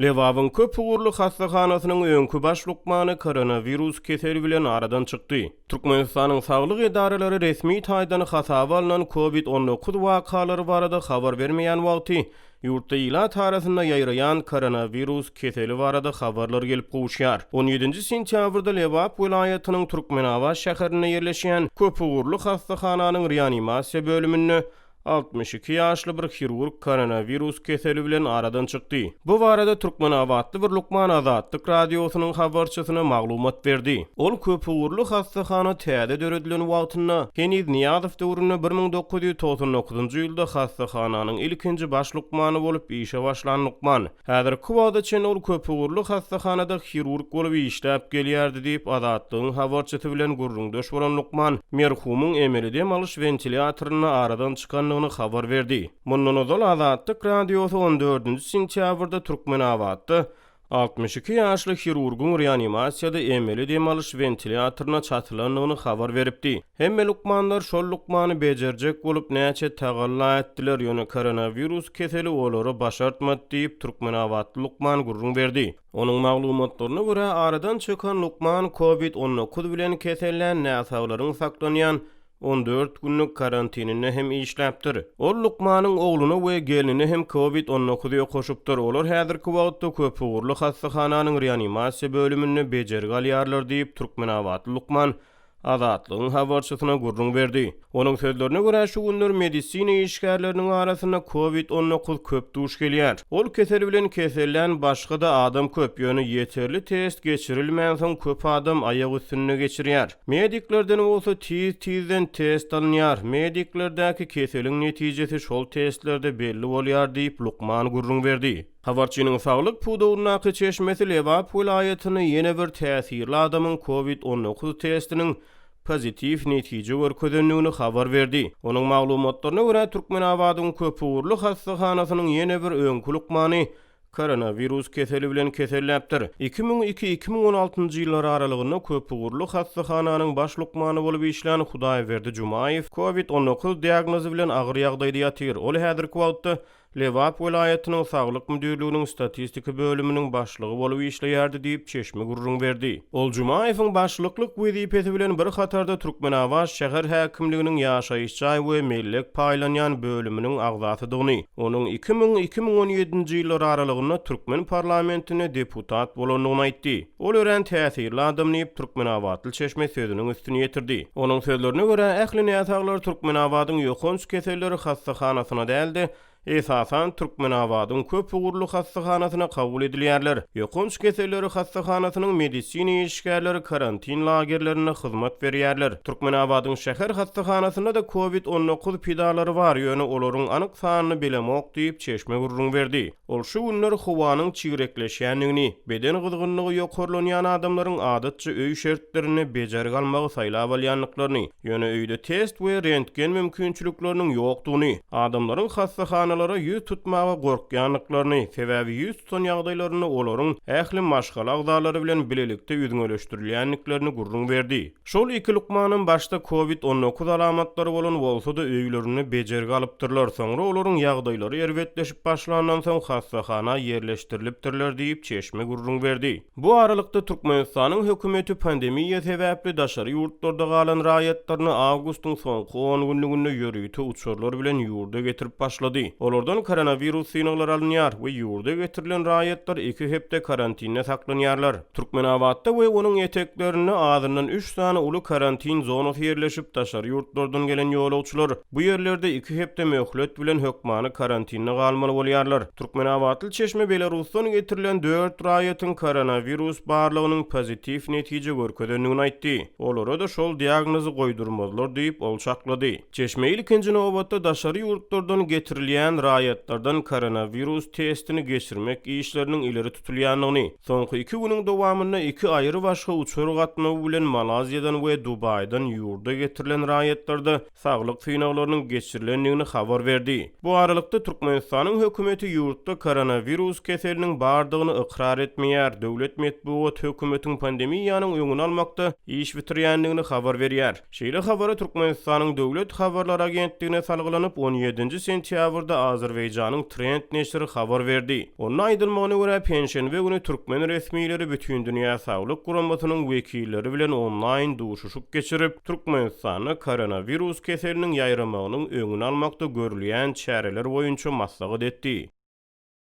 Lebabyň köp ugurly hassahanasynyň öňki baş lukmany koronawirus keseli bilen aradan çykdy. Türkmenistanyň saglyk edaralary resmi taýdan hasaba alnan Covid 19 wakalary barada habar bermeýän wagty, ýurtda ilat arasynda ýaýraýan koronawirus keseli barada habarlar gelip gowuşýar. On ýedinji sentýabrda Lebap welaýatynyň Türkmenabat şäherinde ýerleşýän köpugurly hassahananyň reanimasiýa bölüminde 62 ýaşly bir hirurg koronawirus keseli bilen aradan çykdy. Bu barada türkmenabatly bir lukman Azatlyk Radiosynyň habarçysyna maglumat berdi. Ol köpugurly hassahana täze döredilen wagtynda, heniz Nyýazow döwründe 1999-njy ýylda hassahananyň ilkinji baş lukmany bolup işe başlan lukman. Häzirki wagta çenli ol köpugurly hassahanada hirurg bolup işläp gelýärdi diýip, Azatlygyň habarçysy bilen gürrüňdeş bolan lukman merhumyň emeli dem alyş wentilýatorynda aradan çykandygyny habar berdi. Mundan ozal Azatlyk Radiosy on dördünji sentýabrda Türkmenabatda 62 ýaşly hirurgyň reanimasiýada emeli dem alyş wentilýatoryna çatylandygyny habar beripdi. Hemme lukmanlar şol lukmany bejerjek bolup näçe tagalla etdiler, ýöne koronawirus keseli olara başartmady diýip, türkmenabatly lukman gürrüň berdi. Onuň maglumatlaryna görä, aradan çykan lukman Covid 19 bilen kesellän näsaglaryň saklanýan 14 günlük karantininde hem işläpdir. Ol lukmanyň ogluna we gelnine hem Covid 19 ýokaşypdyr, olar häzirki wagtda köpugurly hassahananyň reanimasiýa bölüminde bejergi alýarlar diýip, türkmenabatly lukman Azatlygyň habarçysyna gürrüň berdi. Onuň sözlerine görä, şu günler medisina işgärleriniň arasynda Covid 19 köp duş gelýär. Ol kesel bilen kesellän başga-da adam köp, ýöne ýeterli test geçirilmänsoň köp adam aýak üstünde geçirýär. Mediklerden bolsa tiz-tizden test alynýar, mediklerdäki keseliň netijesi şol testlerde belli bolýar diýip, lukman gürrüň berdi. Habarçynyň saglyk pudagyndaky çeşmesi Lebap welaýatynda ýene bir täsirli adamyň Covid 19 testiniň pozitiw netije görkezendigini habar berdi. Onuň maglumatlaryna görä, Türkmenabadyň köpugurly hassahanasynyň ýene bir öňki lukmany koronawirus keseli bilen keselläpdir. 2002, 2016-njy ýyllar aralygynda köpugurly hassahananyň baş lukmany bolup işlän Hudaýberdi Jumaýew Covid 19 diagnozy bilen agyr ýagdaýda ýatyr. Ol häzirki wagtda Lebap welaýatynyň Saglyk müdirliginiň statistika bölüminiň başlygy bolup işleýärdi diýip, çeşme gürrüň berdi. Ol Jumaýewiň başlyklyk wezipesi bilen bir hatarda Türkmenabat şäher häkimliginiň ýaşaýyş jaý we mellek paýlanýan bölüminiň agzasydygyny, onuň 2000, 2017-nji ýyllar aralygynda türkmen parlamentinde deputat bolandygyny aýtdy. Ol örän täsirli adam diýip, türkmenabatly çeşme sözüniň üstüni ýetirdi. Onuň sözlerine görä, ähli näsaglar Türkmenabadyň ýokanç keselleri hassahanasyna däl-de, esasan, Türkmenabadyň köp ugurly hassahanasyna kabul edilýärler. Ýokanç keselleri hassahanasynyň medisina işgärleri karantin lagerlerinde hyzmat berýärler. Türkmenabadyň şäher hassahanasynda-da Covid 19 pidalary bar, ýöne olaryň anyk sanyny bilemok diýip, çeşme gürrüň berdi. Ol şu günler howanyň çigrekleşýändigini, beden gyzgynlygy ýokarlanýan adamlaryň adatça öý şertlerinde bejergi almagy saýlap alýandyklaryny, ýöne öýde test we rentgen mümkinçilikleriniň ýokdugyny, adamlaryň hassahanalara ýüz tutmaga gorkýandyklaryny, sebäbi ýüz tutan ýagdaýlarynda olaryň ähli maşgala agzalary bilen bilelikde üzňeleşdirilýändiklerini gürrüň berdi. Şol iki lukmanam başda Covid 19 alamatlary bolan bolsa-da öýlerinde bejergi alypdyrlar, soňra olaryň ýagdaýlary erbetleşip başlandan soň hassahana ýerleşdirilipdirler diýip, çeşme gürrüň berdi. Bu aralykda, Türkmenistanyň hökümeti pandemiýa sebäpli daşary ýurtlarda galan raýatlaryny awgustyň soňky on günlüginde ýörite uçarlar bilen ýurda getirip başlady. Olardan koronawirus synaglary alynýar we ýurda getirilen raýatlar iki hepde karantinde saklanýarlar. Türkmenabatda we onuň eteklerinde azyndan üç sany uly karantin zonasy ýerleşip, daşary ýurtlardan gelen ýolagçylar bu ýerlerde iki hepde möhlet bilen hökmany karantinde galmaly bolýarlar. Türkmenabatly çeşme Belarusdan getirilen dört raýatyň koronawirus barlagynyň pozitiw netije görkezendigini aýtdy. Olara-da şol diagnozy goýdurmazlar diýip, ol çaklady. Çeşme ilkinji nobatda daşary ýurtlardan getirilýän raýatlardan koronawirus testini geçirmek işleriniň ileri tutulýandygyny, Soňky iki günüň dowamynda iki aýry-başga uçar gatnawy bilen Malaýziýadan we Dubaýdan ýurda getirilen raýatlarda saglyk synaglarynyň geçirilendigini habar berdi. Bu aralykda, Türkmenistanyň hökümeti ýurtda koronawirus keseliniň bardygyny ykrar etmeýär, döwlet metbugaty hökümetiň pandemiýanyň öňüni almakda iş bitirýändigini habar berýär. Şeýle habary Türkmenistanyň Döwlet habarlar agentligine salgylanyp, on ýedinji sentýabrda. Azerbaýjanyň Trend neşiri habar berdi. Onda aýdylmagyna görä, penşenbe güni türkmen resmileri Bütindünýä Saglyk Guramasynyň wekilleri bilen onlaýn duşuşyk geçirip, Türkmenistanda koronawirus keseliniň ýaýramagynyň öňüni almakda görülýän çäreler boýunça maslahat etdi.